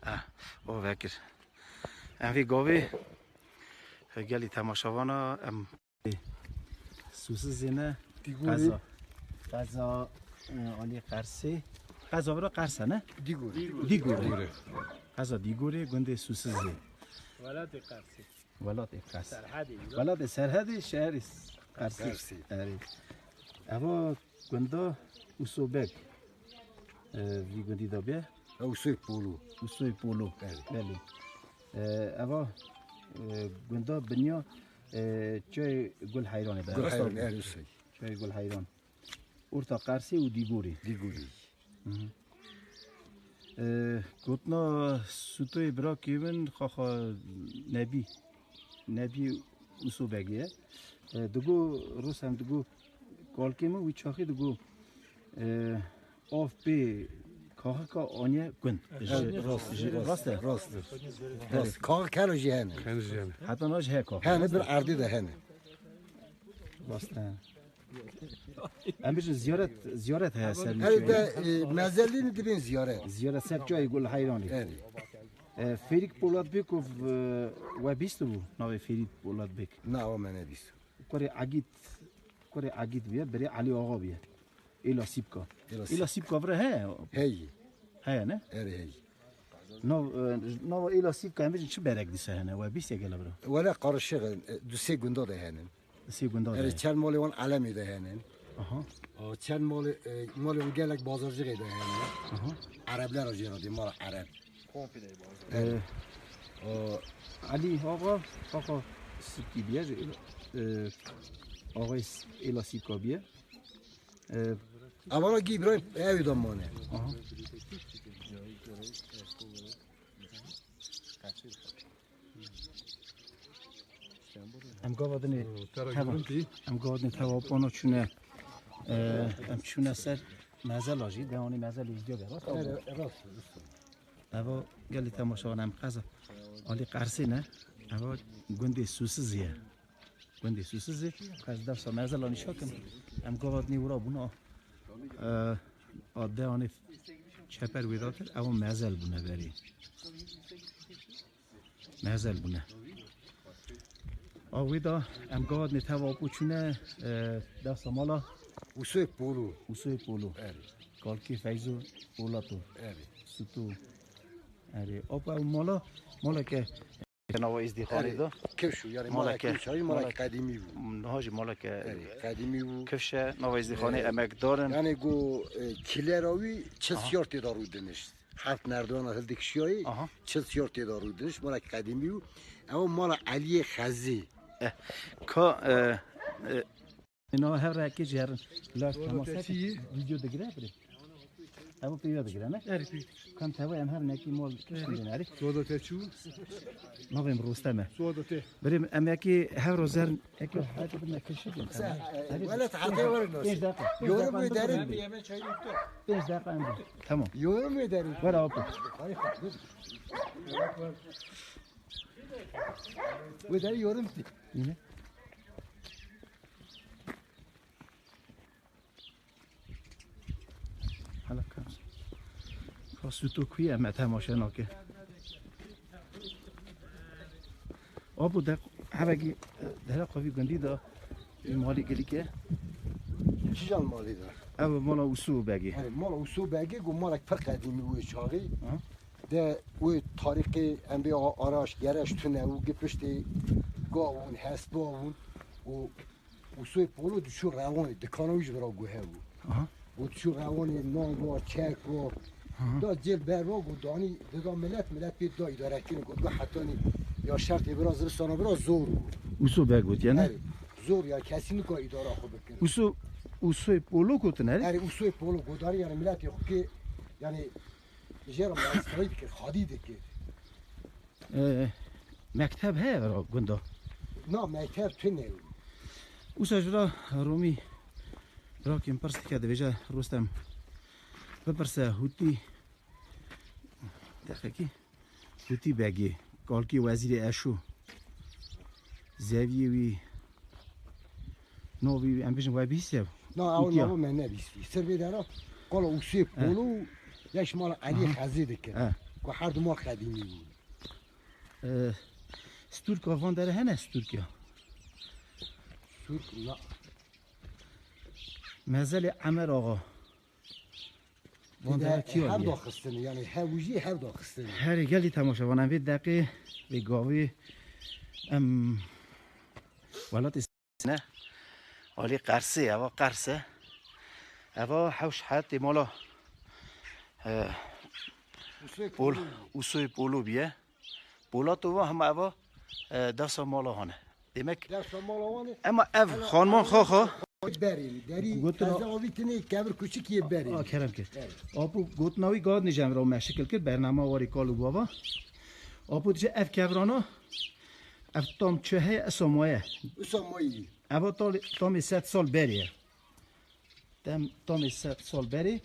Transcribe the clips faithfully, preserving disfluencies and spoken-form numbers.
Eh, o vekir. Em vî govê, eh, gelî temaşevana em Sûsizê ne? Dîgorê. Qeza. Qeza, eh, alî Qersê. Qeza bira Qersa ne? Dîgorê. Dîgorê. Dîgorê. Qeza Dîgorê, gundê Sûsizê. Welatê Qersê. Welatê Qers. Serhedê, wilo. Welatê Serhedê, şehrê Qersê. Qersê. Erê. Eva gunda Uso Beg. E, vî gundî de bê? Ew Usoy Polo. Usoy Polo. Erê. Belê. E, eva, e, gunda binya, e, Çay Gul Heyranê be. Gul Heyran, erê Usoy. Çay Gul Heyran. Orta Qersê û Dîgorê. Dîgorê. Hı hı. E, gotina Sutoyê birakê min, xaxa Nebî. Nebî Uso Begê ye. E, digo, Rosem digo, kalkê min wî çaxê digo, e, av pê kaxika aniye gund. Ji, rast, ji, rast e. Rast e. Rast. Kaxik hene jî hene. Hene jî hene. Heta niha jî heye kaxik. Hene bir erdê de hene. Rast e. Em bijin ziyaret, ziyaret heye ser Her de, e, mezelî dibên ziyaret. Ziyaret ser Çayê Gul Heyranê. Evet. E, Fêrik Polatbêkov, e, we bîstibû navê Fêrik Polatbêk? Na, o me nebîst. Kurê Egîd, kurê Egîd bûye, birê Elî Axa bûye. Êla Sîpka. Êla Sîp- Êla Sîpka vire heye? Heye. Heye ne? Erê heye. Nav, e, nava Êla Sîpka em bêjin çi berek dîse hene? We bîst ye gela bira? Wele qarişiq in, e, du sê gunda de henin. Du sê gunda de Erê hene. Çend malê wan Elemê de henin. Aha. O çend malê, e, malê wan gelek Bazarcixê de henin. Aha. Erebler jê re dê, mala Ereb. Komple Bazar. E, Erê. O Elî Axa, Axa Sîpkî bûye, ji Êla, e, Axayê S-, Êla Sîpka bûye. E, Avana gî Îbrahîm, ew da mane. Aha. Em gava dinê Tera teva, görüntü. Em gava dinê teva pano çûne. E, em çûne ser mezela jî, dewanî mezelê jî diyo be, rast? Evet, rast. Eva gelî temaşevan em qeza. Alî Qersê ne? Eva gundê Sûsizê ye. Gundê Sûsizê, ez dersa mezela nîşa kim. Em gava dinê wira bûna. E, a dewanê çeper wê datir, ew mezel bûne berê. Mezel bûne. A wê da em gava dinê teva apo çûne, e, dersa mala. Usoy Polo. Usoy Polo. Erê. Kalkê Feyzo Polato. Erê. Sutu. Erê. Apo ew mala, maleke Nava Êzdîxanê de. Erê, kifş û, yani malek, malek kifş, malek, malek qedîmî bû. Niha jî malek, e, erê, qedîmî bû. Kifş e, nava Êzdîxanê, e, emekdar in. Yani go, e, kiler awî çil, aha, siyar tê de rûdiniş. Heft merdana hildikişiyayê, aha, çil siyar tê de rûdiniş, malek qedîmî bû. Ew mala Eliyê Xezî. Eh, ka, e, e, Êna hev re yekê jî herin. Live temasa kir. Video digire birê. Ev pêya digire ne? Erê, pêya digire. Kan teva em her nekî mol kiştin dene erê. Soda te çû? Navê min Rostem e. Soda te. Birê em yekê hev ro zer, yekê hete bin kişi bin. Sen, e, wele te hete were nasıl? Pênc dakika. Yorum mu derin? Pênc dakika em. Tamam. Yorum mu derin? Were apo. Wê derin yorum ti. Yine. Hala kas. Ka Suto kuye me temaşe nake. Apo de hevekî dere qavî gundî de malî gelîke. Çijan malî de? Ev mala Usu Begî. Erê, mala Usu Begî, go malek pir qedîmî wê çaxî. Ha. De wê tarîxê em bê a-, araş, gereş tune û gi piştê gavûn, hesbavûn û Usoy Polo diçû rewanê, dikana wî ji bira guhe bû. Aha. Got diçû rewanê, nan va, çek va. Aha. Da cêl ber va, got danî, dida milet, milet pê da îdarekirin, got, got hetanî ya şertê bira, zivistana bira zor bû. Uso Beg got yani? Erê, zor ya, kesî nika îdara xwe bikir. Uso, Usoy Polo gotin, erê? Erê, Usoy Polo got, danî yani miletê xwe kê, yani jê re maîstrayî dikir, xadî dikir. E, mekteb heye vera gunda? Na, mekteb tune. Usa jira Romî rakên pirs dike, dibêje Rostem bipirse Hûtî, deqekî, Hûtî Begê, kalkî Wezîrê Eşo, zeviyê wî, novî wî, em bijin we bîst ev. Na, ew Hûtî ya. Navê me nebîstî. Ser vê dera, qala Usê Polo û Geş mala Elî Aha. Xezî dikir. He. Ku her du mal xedîmî bû. Ee, Stûrka van dere hene Stûrkiya. Stûrk na. Mezelê Emer Axa. Van dere kî hev daxistin, yani hev û jî hev daxistin. Herê gelî temaşevan, em vê deqê, vê gavê, em welatê ne. Alî Qersê, eva Qers e. Eva hewş hetê mala, e, Usoy Pol-, Polo. Usoy Polo biye. Polatova hema eva, e, dewsa mala hane. Demek Dewsa mala wan e. Ema ev Ela xanman ev xaxa. Berîn, derî Gotina teze avîtinê kevir kuçik yê berîn. A, kerem kir. Evet. Apo gotina wî gad nîjem ra me şikil kir, bernama warê kal û bava. Apo dije ev kevrana, ev tam çi heye, esa maye. Usa mayî. Eva tal-, tamê sed sal berê ye. Tem-, tamê sed sal berê.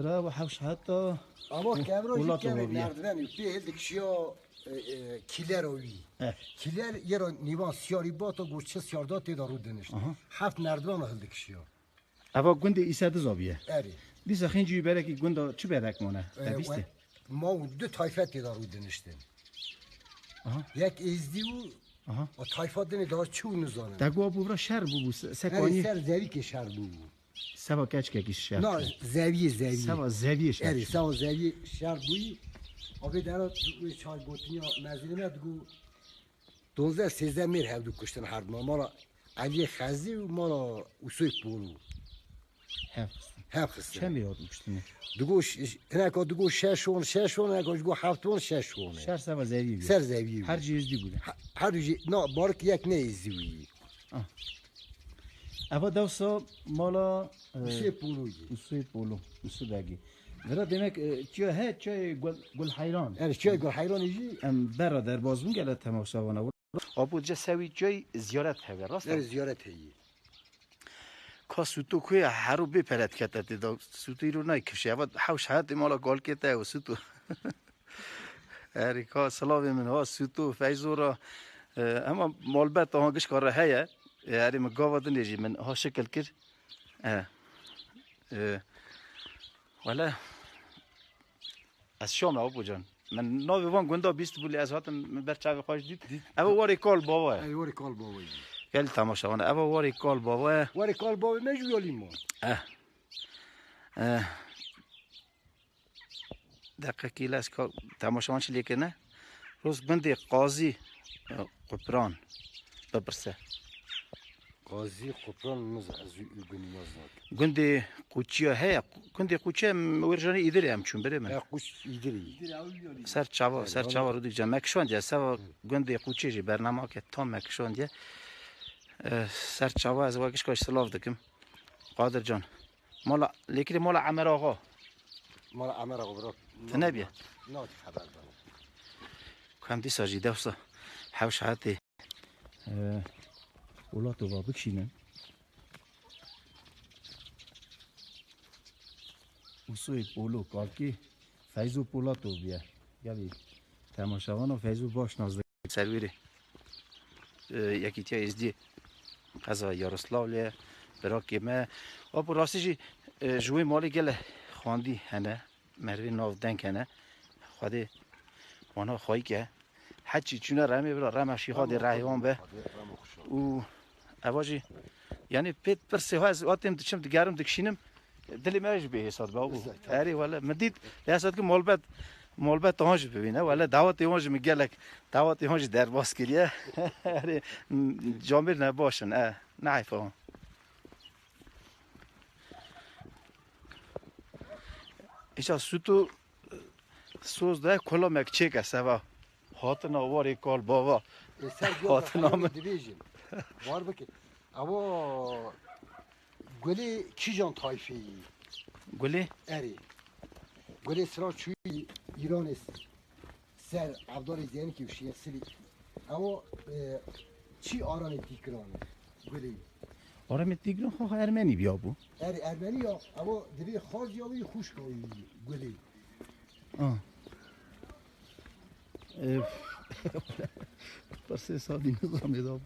Ra ve hewş heta Ama kevra jî Polat kevê olabilir. Merdiven û pê hildikişiya, e, e, kîlera wî. Eh. Kîler yê ra nîvan siyarî bata, got çi siyar da tê de rû dinişt. Aha. Heft merdivan hildikişiya. Eva gundê Îsediz abiye. Erê. Dîsa xîncî wî berekî gunda çi berek mane? E, Te bîste? We-, ma û du tayfe tê de rû diniştin. Aha. Yek êzdî û Aha. O tayfa dinê daha çi û nizanin. Te got bû vira şer bûbû, se-, Erê, sekanî. Ser zevîkê şer bûbû. Seba keçkekî şer. Na, zeviyê, zeviyê. Seba zeviyê şer. Erê, seba zeviyê şer bûyî. Avê dera wê çay gotiniya mezînê me digo, donzdeh sêzdeh mêr hevdû kuştin herdima. Mala Eliyê Xezî û mala Usoy Polo. Hev xistin. Hev xistin. Çend lê hatî kuştinê? Digo ş-, ş-, hineka digo şeş on, şeş on, hineka digo heft on, şeş on. Şer seba zeviyê bû. Ser zeviyê bû. Her cî êzdî bû. He-, her cî, na, barik yek ne êzdî bûyî. Ah. Eva dewsa mala, e, Usê Polo yî. Usê Polo, Usê Begî. Vira demek, e, çiya he, çiyê Gul, Gul Heyran. Evet, çiyê Gul Heyran jî. Em berra derbaz bûn gele temaşevana. Apo dije sewî çiyê ziyaret hebe, rast e? Evet, ziyaret heyî. Ka Sûto ku ye, hero bê pere dikete tê de. Sûto îro nayê kifşê. Eva hewş hetê mala kalkê te û Sûto. Erê ka silavê min ha Sûto, Feyzo ra. E, ema malbet aha gişka re heye. E, erê min gava dinê jî min ha şikil kir. E, e, wele Ez şame Apo can. Min navê van gunda bîst bû lê ez hatim min ber çavê xwe jî dît. Dît. Eva warê kal bava ye. Ey, warê kal bava ye. Gelî temaşevan, eva warê kal bava ye. Warê kal bava me jî yalî ma. Eh. Eh. Deqekî lez ka temaşevan çi lêkirine. Roz gundê Qazî, eh, Qupran bipirse. Qazî Qupran niza ez wî û gunî yaz nakim. Gundê Quçiya heye. Gundê Quçiya em wê janê Îdirê em çûn birê min. Ya Quç Îdirî. Ser çava, ser çava Rûdîk can. Me kişandiye, seva gundê Quçê jî bernamake tam me kişandiye. Eh, ser çava ez we gişka jî silav dikim. Qadir can. Mala, lêkirê mala Emer Axa. Mala Emer Axa bira. Tu nebiye? Na, xeber bana. Ku em dîsa jî dewsa hewş hetê. Ee, Polatova bikişînin. Usoyê Polo kalkê Feyzo Polatov biye. Gelî temaşevana Feyzo baş nas dikin. Serwêrê, e, Yekîtiya Êzdiyê qeza Yaroslavlê ye. Birakê me. Apo rastî jî, e, ji wê malê gele xwendî hene. Merivê nav deng hene. Xwedê wana xwayî ke. Heçî çûne remê bira, rema şî Xwedê rehê wan be. Û eva jî, yanî pêt pirsê xwe ez hatêm diçim, digerim, dikişînim. Dilê me jî bê hêsat be, abû. Erê wele, min dît, lê ez dikim malbet, malbet wan jî bibîne. Wele dawetê wan jî min gelek, dawetê wan jî derbas kiriye. Erê, camêr ne baş in, e, ne heyf e wan. Îşa Sûto soz de kulamek çêke seva. Hatina warê kal bava. E, ser gel hatina min dibêjin. Var bike. Ewa Gulê kîjan tayfê yî? Gulê? Erê. Gulê sira çûyî Îranê ser Evdalê Zenikî û şiye silî. Ewa, e, çî aranê Tîgran e? Gulê. Aranê Tîgran xwe Ermenî biya bû. Erê Ermenî ya, ewa divê xaziya wî xûşka wî Gulê. Ah. Ev, pirsê sadî nizamê da.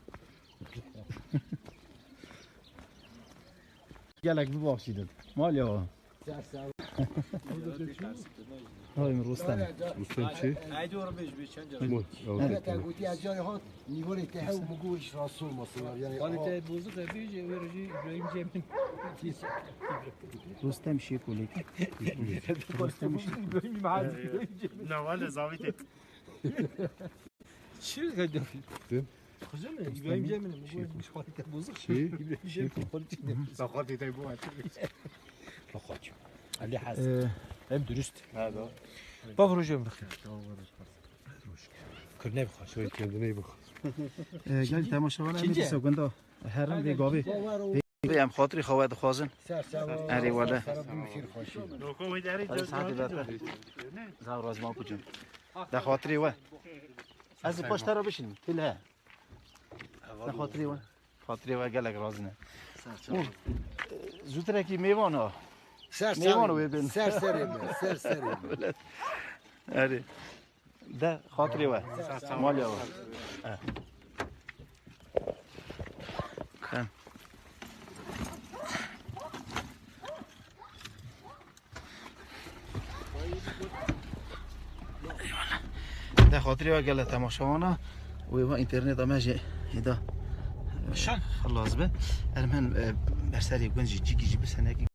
Gelek bibaxşînin. Mal ya. Ser sağ ol. Hay Rustem. Rustem çi? Haydi oğlum, beş, beş, çend canım? Mı? Evet, yani, gotiye carê hat, nîvarê te hew, min got, hiç rahatsız olmasınlar. Yani, kalite bozuk da bir şey, öyle şey, İbrahim Cemil. Rustem Şekolek. Rustem Şekolek. İbrahim Cemil. Ne var ne zavit et. Çi kadar? Kızım, İbrahim Cemil, bu işarete bozuk. Şey, İbrahim Cemil, politik de. Sakatı da bu. Sakatı. Ali Has. Ee, hem dürüst. Ha, doğru. Bak, vuracağım bak. Kırne bak. Şöyle kendine iyi bak. Ee, gel temaşa var. Çince. Gunda. Herin de gavi. Em xatirî xwe dixwazin. Erê wele. Hadi saetê berxwe. Zav razî ma kucim. De xatirê we. Ez ê paş te re bişînim. Til he. De xatirê we. Xatirê we gelek razî ne. Û, e, zûtirekî mêvan a. Ser Mêvan ser wê bin. Ser serê bin. Ser serê bin. Erê. De xatirê we. Malya we. Eh. Xem. De xatirê we gele temaşewana. Wê va interneta me jî êda. Şan. Xilas be. Ermen, e, berserê gund jî cîkî jî bi senekî.